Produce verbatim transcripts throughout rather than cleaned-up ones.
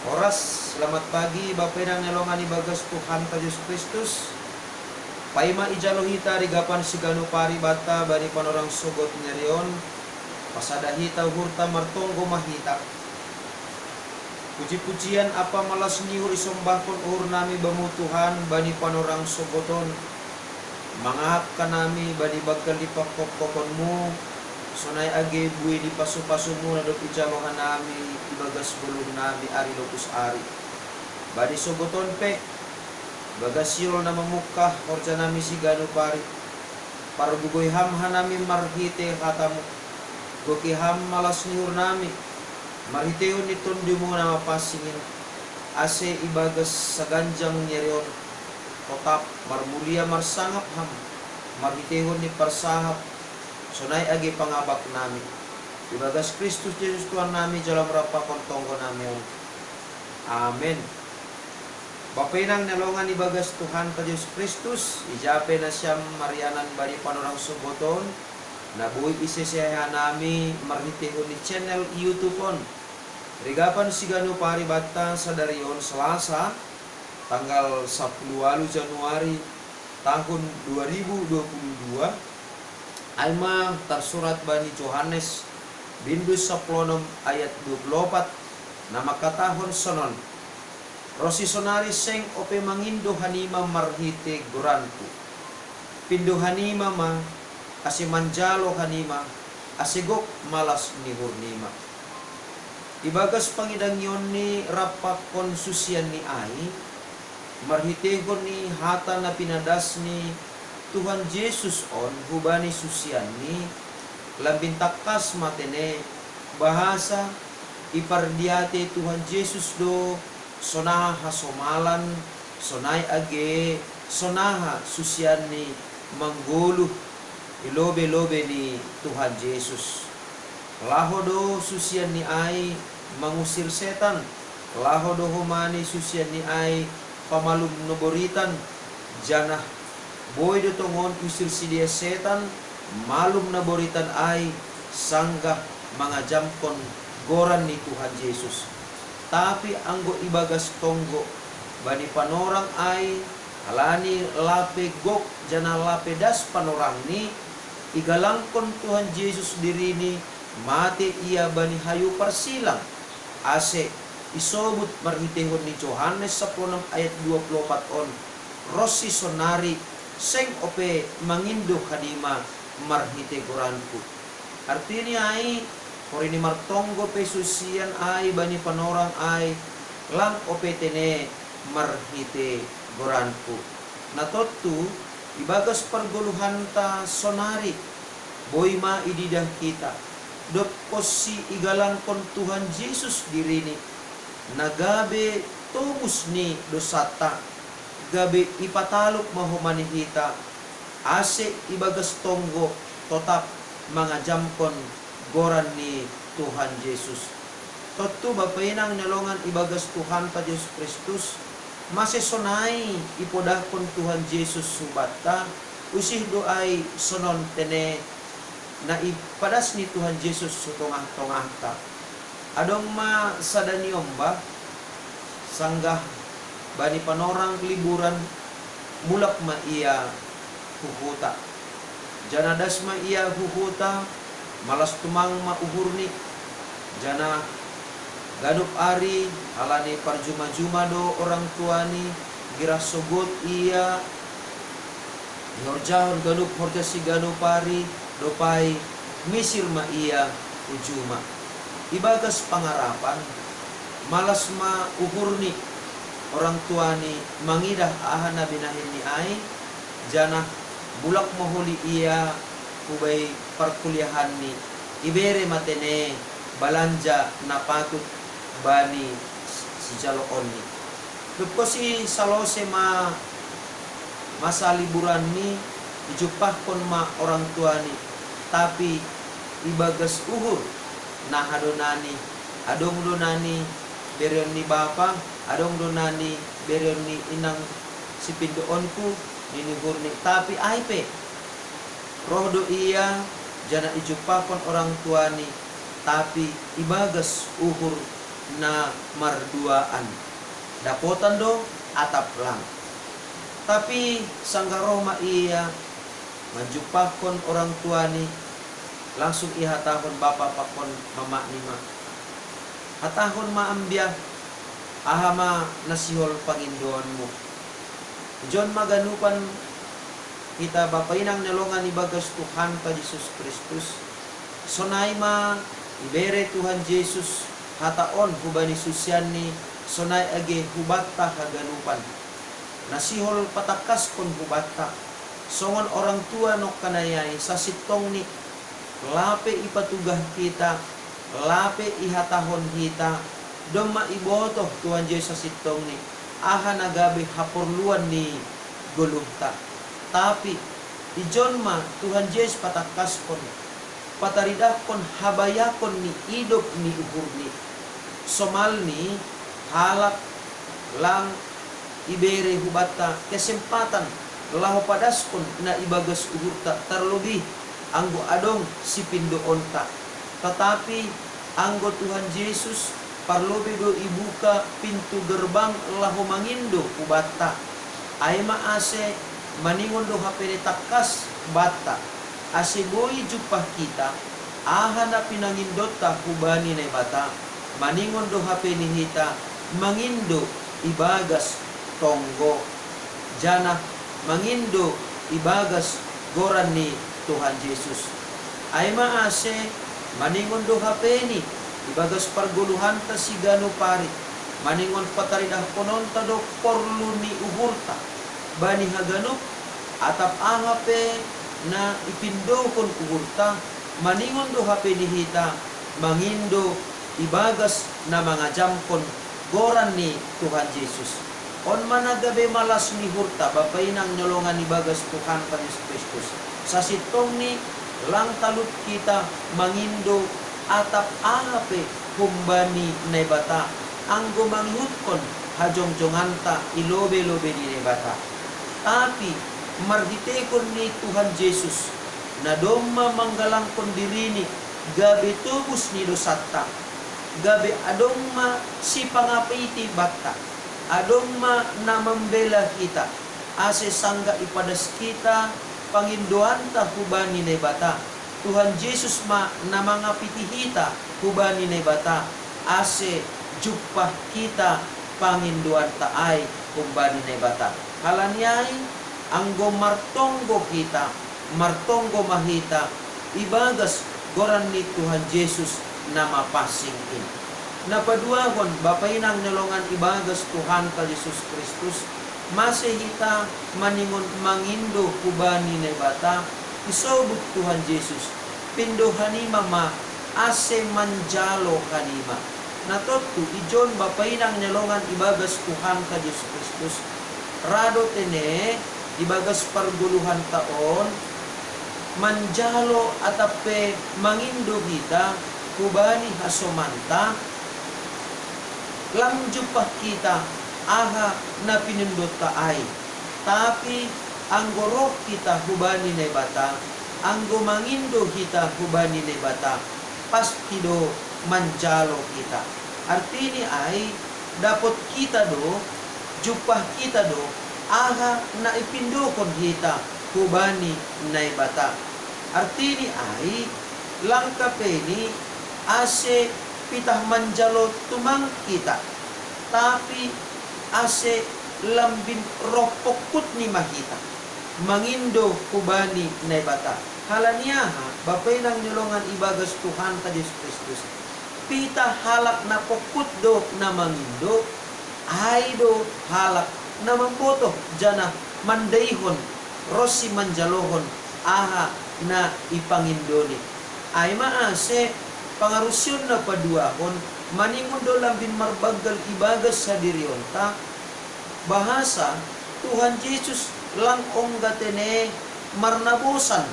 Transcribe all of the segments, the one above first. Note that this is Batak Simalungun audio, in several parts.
Horas, selamat pagi, Bapa inang ni longan ibagas Tuhanta Jesus Kristus. Paima ijalo hita rigapan siganup ari banta bani panorang sogot ni ari on, pasada hita uhurta, martonggo ma hita. Puji-pujian ampa malas ni uhur isombahkon uhurnami Bamu Tuhan bani panorang sogot on, mangahap hanami bani banggal ni panghophopon-Mu, sonai age buei ni pasu-pasu-Mu na dob ijalo hanami ibagas ngolunami ari lopus ari. Bani sogot on pe, ibagas sihol na mamungkah horjanami siganup ari, pargogoi Ham hanami marhitei hata-Mu. Goki Ham malas ni uhurnami, marhiteihon ni Tonduy-Mu na mapansing in, ase ibagas saganjang ni ari on, totap marmulia marsangap Ham, marhiteihon ni parsahap, sonai age pangabaknami. Ibagas Kristus Jesus Tuhannami jalo ma rampakon tonggonami on. Amen. Bapa inang ni longan ibagas Tuhanta Jesus Kristus, ija pe nasiam marianan bani panorang sogot on, na boi isese hanami marhiteihon ni channel YouTube on. Rigapan siganup ari banta sadari on Selasa, tanggal sapuluh ualu Januari, tahun dua ribu dua puluh dua, ai ma tarsurat bani Johannes, bindu sapuluh onom ayat dua puluh opat, na mangkatahon sonon: Ronsi sonari seng ope mangindo hanima marhitei goranKu. Pindo hanima ma, ase manjalo hanima, ase gok malas ni uhurnima. Ibagas pangidangionni rampakkon susianni ai, marhiteihon ni hata na pinadas ni Tuhan Jesus on hubani susianni, lambin tangkas ma tene, bahasa ipardiatei Tuhan Jesus do sonaha hasomalan, sonai age sonaha susianni manggoluh i lobei-lobei ni Tuhan Jesus. Laho do susianni ai mangusir setan, laho do homa ni susianni ai pamalum na boritan, janah boi do tongon usir sidea setan, malum na boritan ai, sanggah mangajamkon goran ni Tuhan Jesus. Tapi anggo ibagas tonggo, bani panorang ai, halani lape gok janah lape das panorangni, igalangkon Tuhan Jesus diriNi, matei Ia bani hayu parsilang, ase isobut marhiteihon ni Johannes sapuluh onom ayat dua puluh opat on: Ronsi sonari seng ope mangindo hanima marhitei goranKu. Artini ai, porini martonggo pe susian ai bani panorang ai, lang ope tene marhitei goranKu. Na tontu, ibagas pargoluhanta sonari, boi ma ididah hita, dob konsi igalangkon Tuhan Jesus diriNi, na gabe tobus ni dousanta, gabe ipataluk ma homa ni hita, ase ibagas tonggo totap mangajamkon goran ni Tuhan Jesus. Tontu bapa inang ni longan ibagas Tuhanta Jesus Kristus, mase sonai ipodahkon Tuhan Jesus hubanta, usih do ai sonon tene na ipadas ni Tuhan Jesus hu tongah-tongahta. Adong ma sada ni omba, sanggah bani panorang liburan, mulak ma ia hu huta. Janah das ma ia hu huta, malas tumang ma uhurni. Janah ganup ari, halani parjuma-juma do orang tuani, girah sogot ia ihorjahon ganup horja siganup ari, dob ai misir ma ia hu juma. Ibagas pangarapan, malas ma uhurni, orang tuani, mangidah aha na binahenni ai, janah mulak ma holi ia hubahen parkuliahanni, ibere ma tene balanja na patut bani sijaloonni. Dob konsi salose ma masa liburanni, ijumpahkon ma orang tuani, tapi ibagas uhur, naha do nani, adong do nani bereon ni bapa, adong do nani bereon ni inang sipindoonku, nini uhurni, tapi ai pe roh do ia, janah ijumpahkon orang tuani, tapi ibagas uhur na marduaan. Dapotan do atap lang. Tapi sangga ro ma ia manjumpahkon orang tuani, langsung ihatahon bapa pakon mamani ma, hatahon ma ambia, aha ma na sihol pangindoanmu. Ijon ma ganupan hita bapa inang ni longan ibagas Tuhanta Jesus Kristus. Sonai ma ibere Tuhan Jesus hata on hubani susianni, sonai age hubanta haganupan. Na sihol patangkaskon hubanta, songon orang tua nongkanai ai, sasintongni lape ipatugah hita, lape ihatahon hita, domma ibotoh Tuhan Jesus sasintongni aha na gabe haporluan ni goluhta. Tapi ijon ma Tuhan Jesus patangkaskon, pataridahkon habayakon ni idop ni uhurni. Somalni halak lang ibere hubanta kesempatan laho padaskon na ibagas uhurta, tarlobih anggo adong sipindoonta. Tatapi anggo Tuhan Jesus, parlobei do ibuka pintu gerbang laho mangindo hubanta. Ai ma ase maningon do hape ni tangkas banta, ase boi jumpah hita aha na pinangindonta hubani Naibata, maningon do hape ni hita mangindo ibagas tonggo, janah mangindo ibagas goran ni Tuhan Jesus. Ai ma ase maningon do hape ni ibagas pargoluhanta siganup ari, maningon pataridahkononta do porlu ni uhurta bani haganup, atap aha pe na ipindohon uhurta, maningon do hape ni hita mangindo ibagas na mangajamkon goran ni Tuhan Jesus. On ma na gabe malas ni uhurta bapa inang ni longan ibagas Tuhanta Jesus Kristus. Sasintongni lang talup hita mangindo atap aha pe humbani Naibata, anggo mangihutkon hajongjonganta i lobe-lobe ni Naibata. Tapi marhitehon ni Tuhan Jesus, na domma manggalangkon dirini gabe tobus ni dosanta, gabe adong ma sipangapiti banta, adong ma na mambela hita, ase sangga ipadas hita pangindoanta hubani Naibata, Tuhan Jesus ma na mangapiti hita hubani Naibata, ase jumpah hita pangindoanta ai humbani Naibata. Halani ai, anggo martonggo hita, martonggo ma hita ibagas goran ni Tuhan Jesus na mapansing in. Na paduahon, bapa inang ni longan ibagas Tuhanta Jesus Kristus, mase hita maningon mangindo hubani Naibata, isobut Tuhan Jesus, pindo hanima ma ase manjalo hanima. Na tontu ijon bapa inang ni longan ibagas Tuhanta Jesus Kristus, ra do tene ibagas pargoluhanta on manjalo atap pe mangindo hita hubani hasomanta, lang jumpah hita aha na pinindonta ai. Tapi anggo roh hita hubani Naibata, anggo mangindo hita hubani Naibata, pasti do manjalo hita. Artini ai, dapot hita do, jumpah hita do aha na ipindohon hita hubani Naibata. Artini ai, lang hape ni ase pitah manjalo tumang hita, tapi ase lambin roh pongkutni ma hita mangindo hubani Naibata. Halani aha, bapa inang ni longan ibagas Tuhanta Jesus Kristus? Pitah halak na pongkut do na mangindo, ai do halak na mambotoh janah mandaihon ronsi manjalohon aha na ipangindoni. Ai ma ase pangarusion na paduahon, maningon do lambin marbanggal ibagas hadirionta, bahasa Tuhan Jesus lang ongga tene marnabosan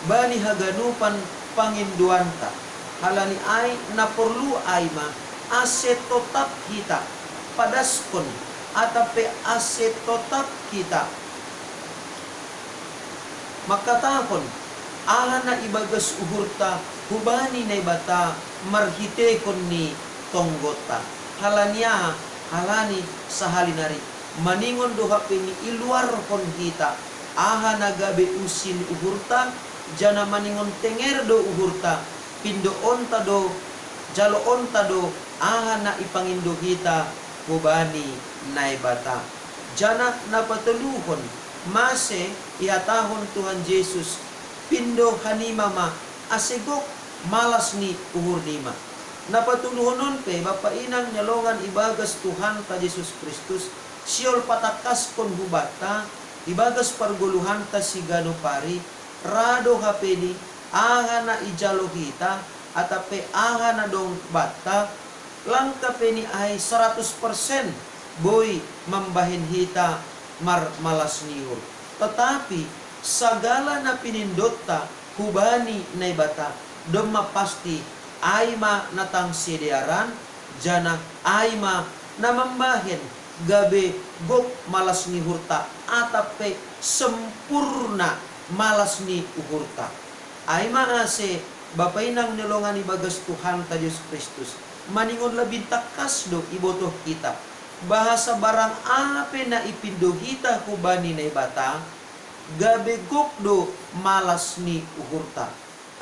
bani haganupan pangindoanta. Halani ai na porlu ai ma ase totap hita padaskon atap pe ase totap hita mangkatahon aha na ibagas uhurta hubani Naibata marhitehon ni tonggotta. Halani aha? Halani sahali nari maningon do hape ni iluarhon hita aha na gabe usin uhurta, jana maningon tenger do uhurta, pindoonta do, jaloonta do aha na ipangindo hita hubani Naibata. Jana na patoluhon, mase ihatahon Tuhan Jesus, pindo hanima ma, ase gok malas ni uhurnima. Na patoluhon on pe, Bapa inang ni longan ibagas Tuhanta Jesus Kristus, sihol patangkaskon hubanta ibagas pargoluhanta siganup ari, ra do hape ni aha na ijalo hita, atap pe aha na dong banta, lang hape ni ai saratus persen boi mambahen hita marmalas ni uhur. Tetapi sagala na pinindonta hubani Naibata, domma pasti ai ma na tang sidearan, jana ai ma na mambahen gabe gok malas ni uhurta, atap pe sempurna malas ni uhurta. Ai ma ase, Bapa inang ni longan ibagas Tuhanta Jesus Kristus, maningon lebih tangkas do ibotoh hita, bahasa barang aha pe na ipindo hita hubani Naibata, gabe gok do malas ni uhurta.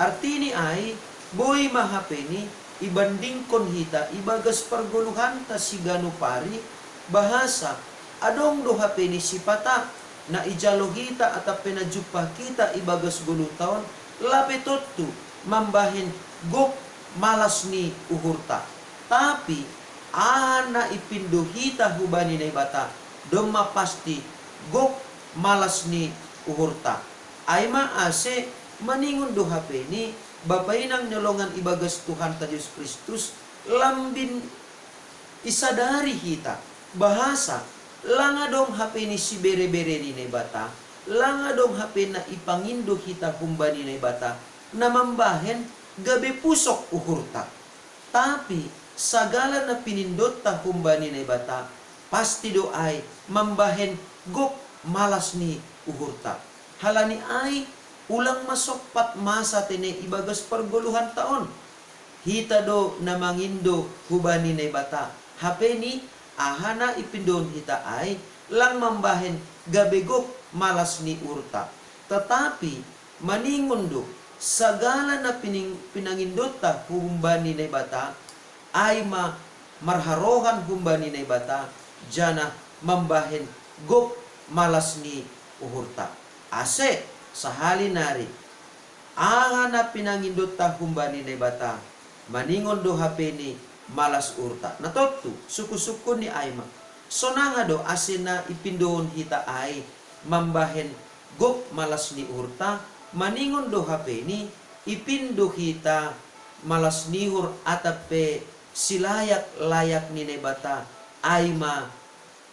Artini ai, boi ma hape ni ibandingkon hita ibagas pargoluhanta siganup ari, bahasa adong do hape ni sipata na ijalo hita atap pe na jumpah hita ibagas goluhta on, lape tontu mambahen gok malas ni uhurta. Tapi aha na ipindo hita hubani Naibata, domma pasti gok malas ni uhurta. Ai ma ase, maningon do hape ni Bapa inang ni longan ibagas Tuhanta Jesus Kristus, lambin isadari hita, bahasa lang adong hape ni siberebere ni Naibata, lang adong hape na ipangindo hita humbani Naibata na mambahen gabe pusok uhurta. Tapi sagala na pinindonta humbani Naibata, pasti do ai mambahen gok malas ni uhurta. Halani ai, ulang masompat masa tene ibagas pargoluhanta on. Hita do na mangindo hubani Naibata, hape ni aha na ipindoon hita ai lang mambahen gabe gok malas ni uhurta. Tetapi maningon do, sagala na pining-, pinangindonta humbani Naibata, ai ma marharohan humbani Naibata, jana mambahen gok malas ni uhurta. Ase, sahali nari, aha na pinangindonta humbani Naibata, maningon do hape ni malas uhurta. Na tontu, sungkunsungkun ni ai ma, sonang aha do ase na ipindoon hita ai mambahen gok malas ni uhurta, maningon do hape ni ipindo hita malas ni uhur atap pe silayak-layak ni Naibata, ai ma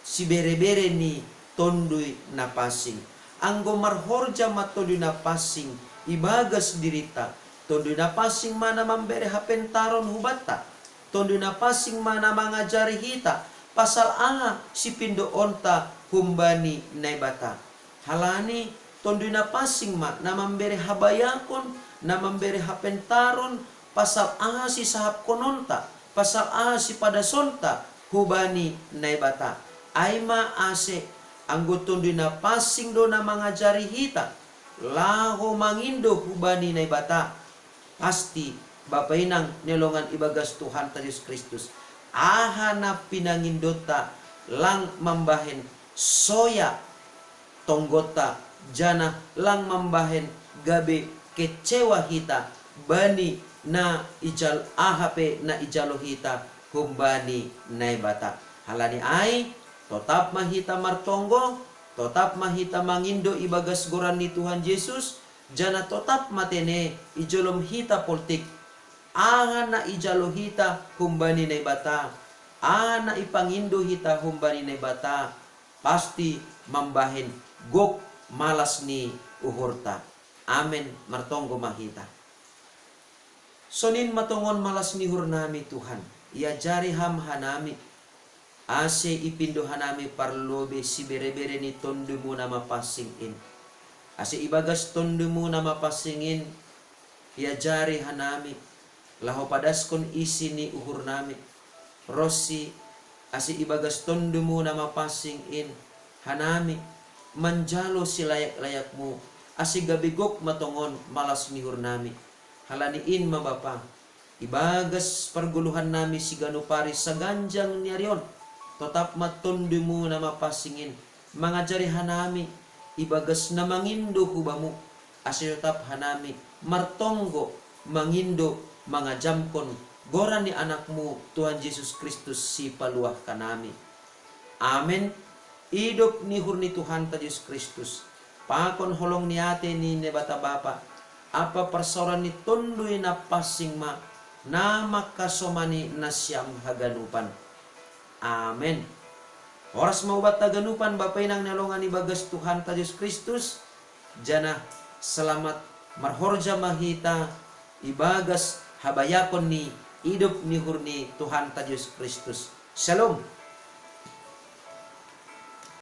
siberebere ni Tonduy Napansing. Anggo marhorja ma Tonduy Napansing ibagas dirinta, Tonduy Napansing ma na mambere hapentaron hubanta. Tonduy Napansing ma na mangajari hita pasal aha sipindoonta humbani Naibata. Halani Tonduy Napansing ma na mambere habayakon, na mambere hapentaron pasal aha sisahapkononta, pasal aha sipadasonta hubani Naibata. Ai ma ase, anggo Tonduy Napansing do na mangajari hita laho mangindo hubani Naibata, pasti, Bapa inang ni longan ibagas Tuhanta Jesus Kristus, aha na pinangindonta lang mambahen soya tonggotta, jana lang mambahen gabe kecewa hita bani na ijal-, aha pe na ijalo hita humbani Naibata. Halani ai, totap ma hita martonggo, totap ma hita mangindo ibagas goran ni Tuhan Jesus, jana totap ma tene ijolom hita poltik. Aha na ijalo hita humbani Naibata, aha na ipangindo hita humbani Naibata, pasti mambahen gok malas ni uhurta. Amen. Martonggo ma hita. Sonin ma tongon malas ni uhurnami, Tuhan. Iajari Ham hanami, ase ipindo hanami parlobei siberebere ni Tondumu na mapansing in. Ase ibagas Tondumu na mapansing in, iajari hanami, laho padaskon isi ni uhurnami, Ronsi, ase ibagas Tondumu na mapansing in, hanami manjalo silayak-layakmu, ase gabe gok ma tongon malas ni uhurnami. Halani in ma Bapa, ibagas pargoluhannami siganup ari saganjang ni ari on, totap ma Tondumu na mapansing in mangajari hanami ibagas na mangindo hu Bamu, ase totap hanami martonggo mangindo mangajamkon goran ni Anakmu Tuhan Jesus Kristus Sipaluah hanami. Amen. Idop ni uhur ni Tuhanta Jesus Kristus, pakon holong ni atei ni Naibata Bapa, ampa parsaoran ni Tonduy Napansing ma, na mangkasomani nasiam haganupan. Amen. Horas ma hubanta haganupan, Bapa inang na hinaholongan ibagas Tuhanta Jesus Kristus, janah selamat marhorja ma hita ibagas habayakon ni idop ni uhur ni Tuhanta Jesus Kristus. Shalom.